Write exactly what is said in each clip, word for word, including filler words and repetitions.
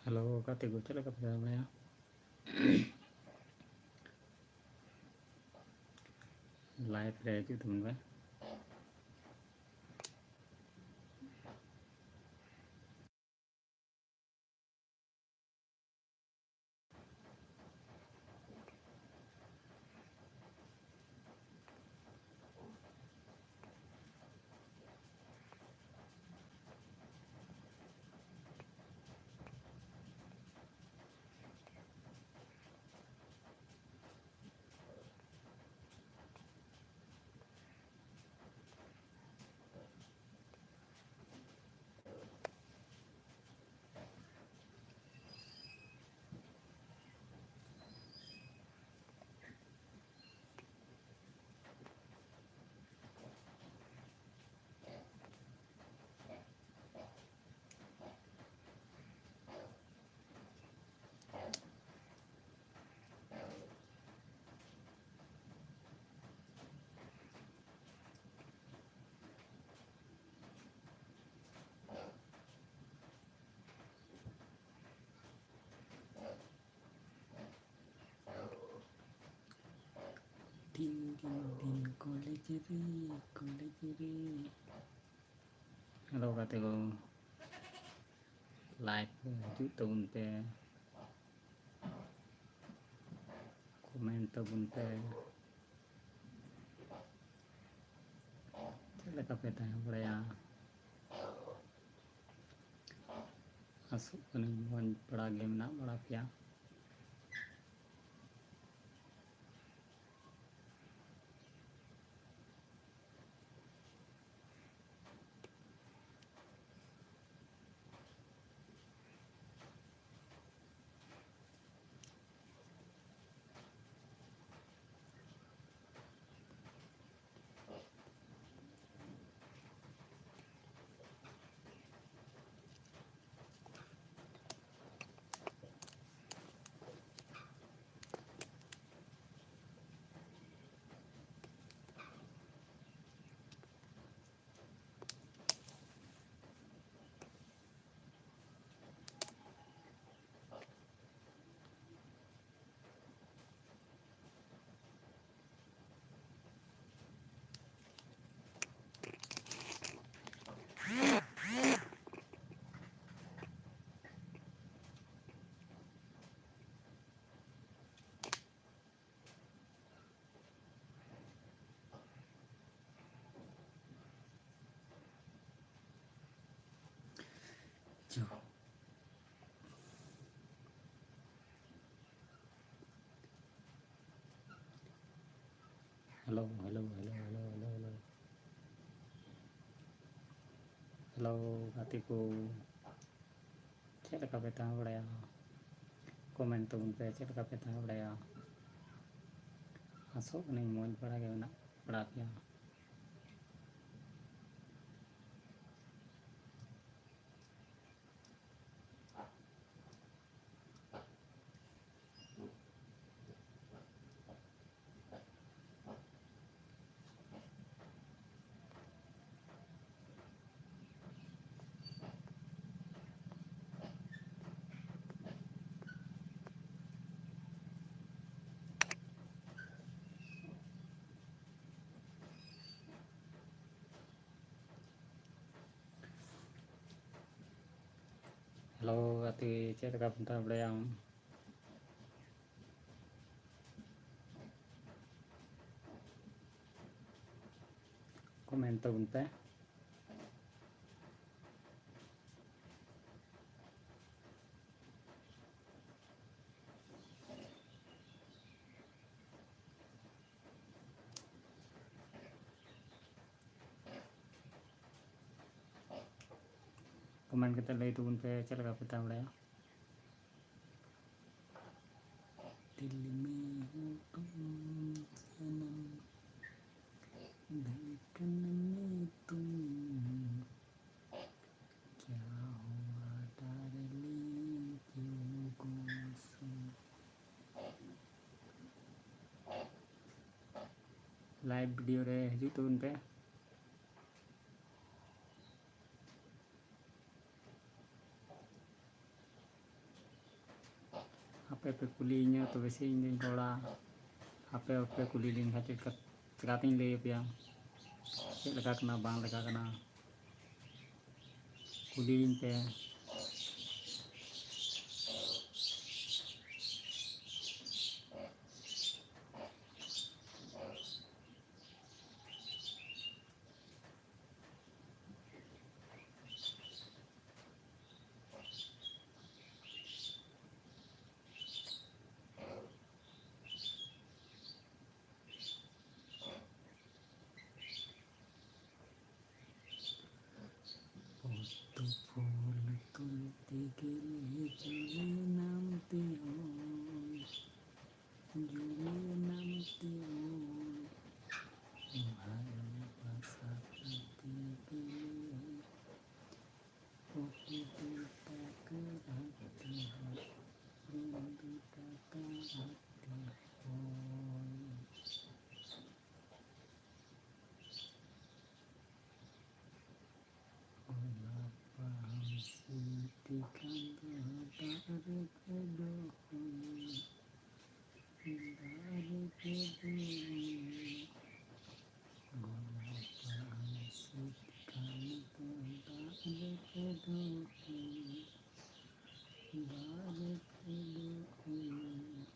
Hello ᱜᱟᱛᱮ ᱠᱚ, ᱪᱮᱫ ᱞᱮᱠᱟ ᱯᱮ ᱢᱮᱱᱟᱜᱼᱟ? ᱞᱟᱭᱤᱵᱷ ᱨᱮ ᱦᱤᱡᱩᱜ ᱛᱟᱵᱚᱱ ᱯᱮ᱾ ᱫᱤᱱ ᱫᱤᱱ ᱫᱤᱱ ᱠᱚᱞᱮᱡᱽ ᱨᱮ, ᱠᱚᱞᱮᱡᱽ ᱨᱮ᱾ ᱦᱮᱞᱳ ᱜᱟᱛᱮ ᱠᱚ, ᱞᱟᱭᱤᱵᱷ ᱨᱮ ᱦᱤᱡᱩᱜ ᱛᱟᱵᱚᱱ ᱯᱮ, ᱠᱚᱢᱮᱱᱴ ᱛᱟᱵᱚᱱ ᱯᱮ᱾ ᱪᱮᱫ ᱞᱮᱠᱟ ᱯᱮ ᱛᱟᱦᱮᱸ ᱵᱟᱲᱟᱭᱟ? ᱟᱥᱚᱜ ᱠᱟᱹᱱᱟᱹᱧ ᱢᱚᱡᱽ ᱵᱟᱲᱟ ᱜᱮ ᱢᱮᱱᱟᱜ ᱵᱟᱲᱟ ᱯᱮᱭᱟ᱾ Hello, hello, hello, hello, hello, hello. Hello, ᱜᱟᱛᱮ ᱠᱚ, ᱪᱮᱫ ᱞᱮᱠᱟ ᱯᱮ ᱛᱟᱦᱮᱸ ᱵᱟᱲᱟᱭᱟ? ᱠᱚᱢᱮᱱᱴ ᱛᱟᱵᱚᱱ ᱯᱮ, ᱪᱮᱫ ᱞᱮᱠᱟ ᱯᱮ ᱛᱟᱦᱮᱸ ᱵᱟᱲᱟᱭᱟ? ᱟᱥᱚᱜ ᱠᱟᱹᱱᱟᱹᱧ ᱢᱚᱡᱽ ᱵᱟᱲᱟ ᱜᱮ ᱢᱮᱱᱟᱜ ᱵᱟᱲᱟ ᱯᱮᱭᱟ᱾ ᱦᱮᱞᱳ ᱜᱟᱛᱮ, ᱪᱮᱫ ᱞᱮᱠᱟ ᱢᱮᱱᱟᱜ ᱵᱟᱲᱟᱭᱟᱢ? ᱠᱚᱢᱮᱱᱴ ᱛᱟᱵᱚᱱ ᱯᱮ᱾ ᱠᱚᱢᱮᱱᱴ ᱠᱟᱛᱮ ᱞᱟᱹᱭ ᱛᱟᱵᱚᱱ ᱯᱮ ᱪᱮᱫ ᱞᱮᱠᱟ ᱯᱮ ᱛᱟᱦᱮᱸ ᱵᱟᱲᱟᱭᱟ᱾ ᱫᱤᱞ ᱢᱮ ᱦᱩ ᱛᱩᱢ ᱥᱟᱱᱟᱢ, ᱫᱷᱟᱲᱠᱟᱱ ᱢᱮ ᱛᱩᱢ, ᱠᱭᱟ ᱦᱩᱣᱟ ᱰᱟᱨᱞᱤᱝ, ᱠᱭᱩ ᱜᱩᱢᱥᱩᱢ᱾ ᱞᱟᱭᱤᱵᱷ ᱵᱷᱤᱰᱤᱭᱳ ᱨᱮ ᱦᱤᱡᱩᱜ ᱛᱟᱵᱚᱱ ᱯᱮ᱾ ᱟᱯᱮ ᱯᱮ ᱠᱩᱞᱤᱭᱤᱧᱟ, ᱛᱚᱵᱮ ᱥᱮ ᱤᱧ ᱫᱩᱧ ᱨᱚᱲᱟ᱾ ᱟᱯᱮ ᱵᱟᱯᱮ ᱠᱩᱞᱤ ᱞᱤᱧ ᱠᱷᱟᱱ ᱪᱮᱫ ᱞᱮᱠᱟ, ᱪᱮᱠᱟᱛᱤᱧ ᱞᱟᱹᱭ ᱟᱯᱮᱭᱟ ᱪᱮᱫ ᱞᱮᱠᱟ ᱠᱟᱱᱟ, ᱵᱟᱝ ᱞᱮᱠᱟ ᱠᱟᱱᱟ? ᱠᱩᱞᱤᱭᱤᱧ ᱯᱮ᱾ ᱟᱨ ᱦᱚᱭ᱾ ᱜᱳᱞᱟᱯ ᱵᱟᱦᱟᱢ ᱥᱤᱯᱤ ᱠᱷᱟᱱ ᱫᱚ ᱫᱟᱜ ᱨᱮ ᱯᱷᱮᱰᱚᱜ ᱦᱩᱭᱩᱜ, ᱫᱟᱜ ᱨᱮ ᱯᱷᱮᱰᱚᱜ ᱦᱩᱭᱩᱜ᱾ ᱜᱳᱞᱟᱯ ᱵᱟᱦᱟᱢ ᱥᱤᱯᱤ ᱠᱷᱟᱱ ᱫᱚ ᱫᱟᱜ ᱨᱮ ᱯᱷᱮᱰᱚᱜ ᱦᱩᱭᱩᱜ, ᱫᱟᱜ ᱨᱮ ᱯᱷᱮᱰᱚᱜ ᱦᱩᱭᱩᱜ᱾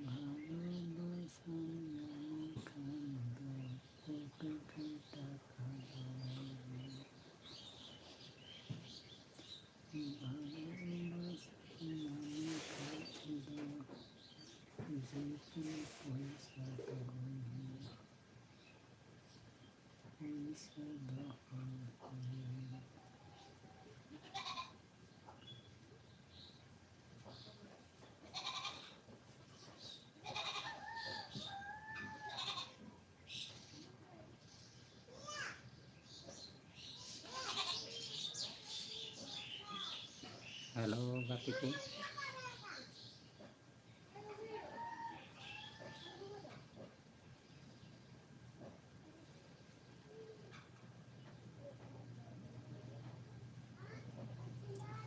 ᱵᱷᱟᱞᱚᱵᱟᱥᱟᱢ ᱧᱟᱢ ᱠᱷᱟᱱ ᱫᱚ ᱠᱳᱴᱤ ᱴᱟᱠᱟ ᱫᱚ᱾ ᱵᱷᱟᱞᱚᱵᱟᱥᱟᱢ ᱧᱟᱢ ᱠᱷᱟᱱ ᱫᱚ ᱡᱤᱛᱩ ᱯᱚᱭᱥᱟ ᱫᱚ᱾ ᱯᱚᱭᱥᱟ ᱫᱚ᱾ ᱦᱮᱞᱳ ᱜᱟᱛᱮ ᱠᱚ,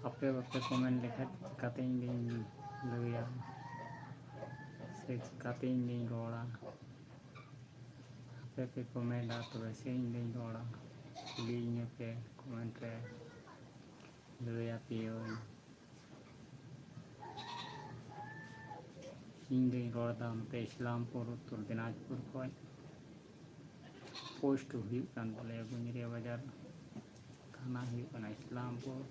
ᱟᱯᱮ ᱵᱟᱯᱮ ᱠᱚᱢᱮᱱᱴ ᱞᱮᱠᱷᱟᱡ ᱪᱤᱠᱟᱛᱮ ᱤᱧ ᱫᱩᱧ ᱞᱟᱹᱭᱟ ᱥᱮ ᱪᱤᱠᱟᱛᱮ ᱤᱧ ᱫᱩᱧ ᱨᱚᱲᱟ? ᱟᱯᱮ ᱯᱮ ᱠᱚᱢᱮᱱᱴᱟ ᱛᱚᱵᱮ ᱥᱮ ᱤᱧ ᱫᱩᱧ ᱨᱚᱲᱟ᱾ ᱠᱩᱞᱤᱭᱤᱧᱟᱹ ᱯᱮ ᱠᱚᱢᱮᱱᱴ ᱨᱮ, ᱞᱟᱹᱭ ᱟᱯᱮᱭᱟᱹᱧ᱾ ᱤᱧ ᱫᱩᱧ ᱨᱚᱲ ᱮᱫᱟ ᱱᱚᱛᱮ ᱤᱥᱞᱟᱢᱯᱩᱨ, ᱩᱛᱛᱚᱨ ᱫᱤᱱᱟᱡᱽᱯᱩᱨ ᱠᱷᱚᱱ᱾ ᱯᱳᱥᱴ ᱦᱩᱭᱩᱜ ᱠᱟᱱ ᱛᱟᱞᱮᱭᱟ ᱜᱩᱧᱨᱤᱭᱟᱹ ᱵᱟᱡᱟᱨ, ᱛᱷᱟᱱᱟ ᱦᱩᱭᱩᱜ ᱠᱟᱱᱟ ᱤᱥᱞᱟᱢᱯᱩᱨ᱾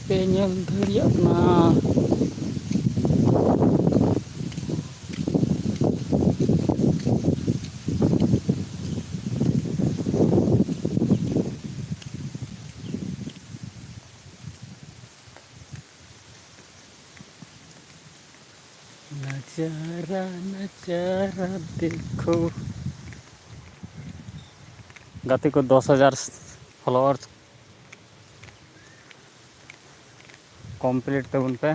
ᱯᱮ ᱧᱮᱞ ᱫᱟᱲᱮᱭᱟᱜ ᱠᱟᱱᱟ᱾ ᱱᱟᱡᱟᱨᱟ ᱱᱟᱡᱟᱨᱟ ᱫᱮᱠᱷᱳ᱾ ᱜᱟᱛᱮ ᱠᱚ, ᱫᱚᱥ ᱦᱟᱡᱟᱨ ᱯᱷᱚᱞᱳᱣᱟᱨᱥ ᱠᱚᱢᱯᱞᱤᱴ ᱛᱟᱵᱚᱱ ᱯᱮ᱾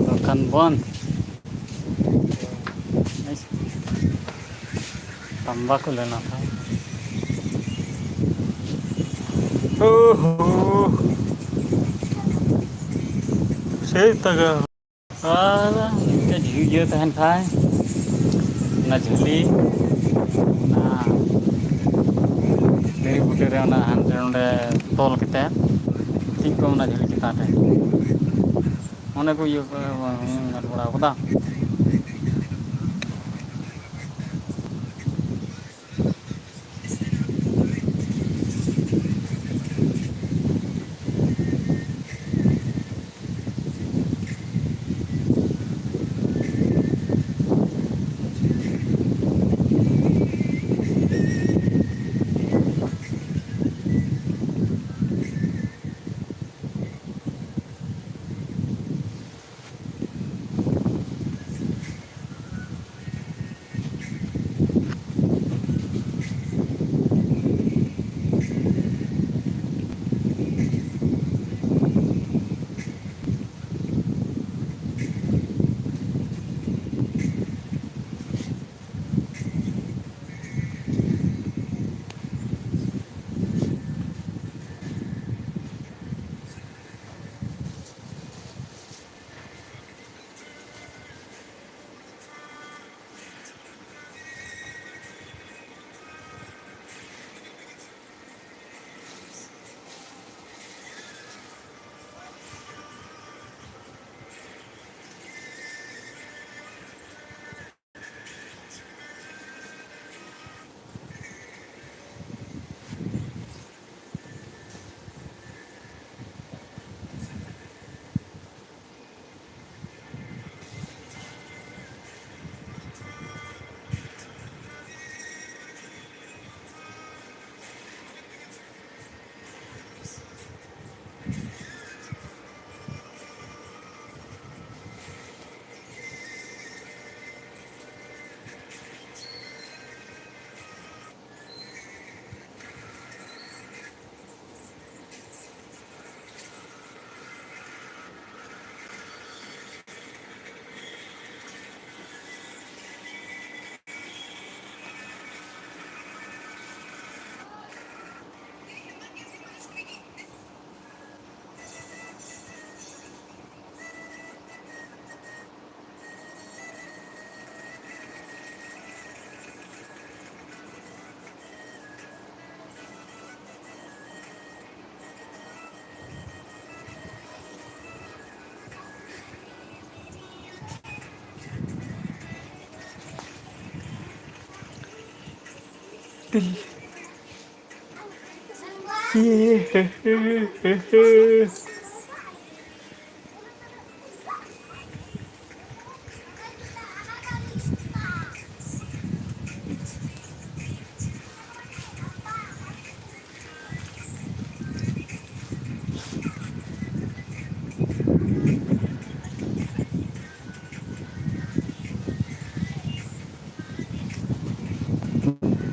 ᱫᱚᱠᱟᱱ ᱵᱚᱱᱫ᱾ ᱛᱟᱢᱵᱟᱠᱩ ᱞᱮᱱᱟ ᱛᱷᱟ᱾ ᱳᱦᱳ᱾ ᱥᱮᱭ ᱛᱟᱜᱟ᱾ ᱟᱨ ᱤᱱᱠᱟᱹ ᱡᱷᱤᱡ ᱤᱭᱟᱹ ᱛᱟᱦᱮᱱ ᱠᱷᱟᱡ, ᱚᱱᱟ ᱡᱷᱟᱹᱞᱤ, ᱚᱱᱟ ᱫᱟᱨᱮ ᱵᱩᱴᱟᱹ ᱨᱮ ᱚᱱᱟ ᱦᱟᱸᱰᱮ ᱱᱚᱰᱮ ᱛᱚᱞ ᱠᱟᱛᱮ ᱛᱤᱡ ᱠᱚ ᱚᱱᱟ ᱡᱷᱟᱹᱞᱤ ᱪᱮᱛᱟᱱ ᱨᱮ᱾ ᱚᱱᱮ ᱠᱚ ᱤᱭᱟᱹ ᱠᱚ ᱧᱮᱞ ᱵᱟᱲᱟ ᱠᱟᱫᱟ᱾ ᱤᱭᱮ᱾